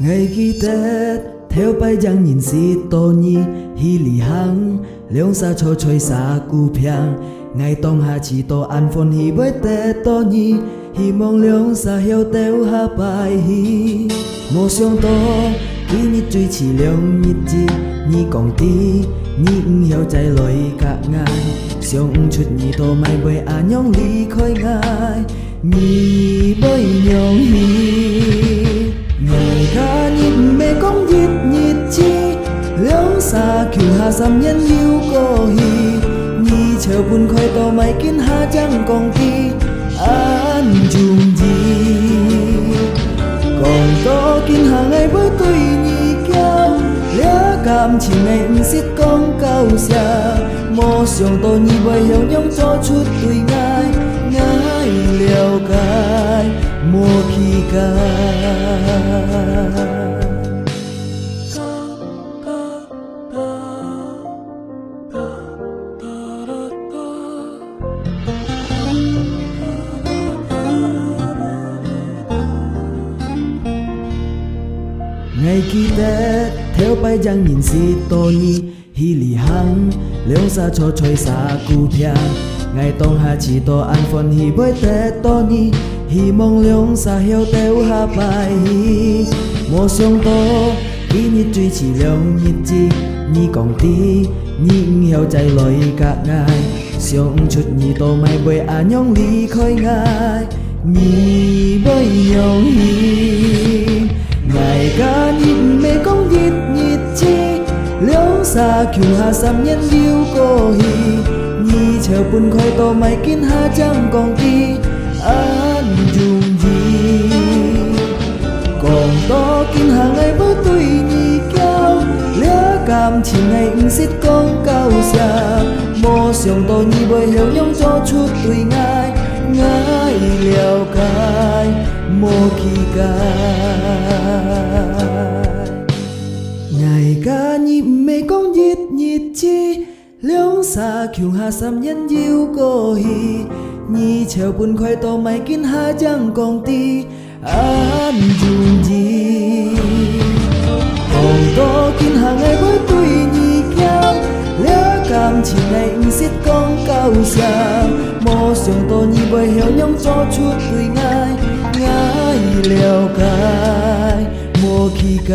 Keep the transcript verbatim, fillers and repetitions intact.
𠊎記得頭擺正認識到你去旅行，兩儕坐在沙古坪，𠊎當下試著恁歡喜會得到你，希望兩儕曉兜下擺去。無想到今日最遲兩日子，你講知你毋曉再來甲𠊎，想毋出你到尾會恁樣離開𠊎。 你會仰去？𠊎甲你毋係講一日子，兩儕共下三年又過去。你笑分開到尾，今下正講知，恁容易。講到今下，𠊎會對你噭，這感情𠊎毋識講到啥。 無想到你會曉樣做出對𠊎，𠊎了解，無氣解。𠊎記得頭擺正認識到你， 去旅行，兩儕坐在沙古坪，𠊎當下試著恁歡喜會得到你，希望兩儕曉兜下擺去。無想到今日最遲兩日子，你講知你毋曉再來甲𠊎，想毋出你到尾會恁樣離開𠊎。 你會仰去？𠊎甲你毋係講一日子，兩儕共下三年又過去。你笑分開到尾，今下正講知，恁容易。講到今下，𠊎會對你噭，這感情𠊎毋識講到啥。無想到你會曉樣做出對𠊎， 𠊎了解，無氣解。𠊎甲你毋係講一日子，兩儕共下三年又過去。你笑分開到尾，今下正講知，恁容易。 講到今下，𠊎會對你噭，這感情𠊎毋識講到啥。無想到你會曉樣做出對𠊎，𠊎了解，無氣解。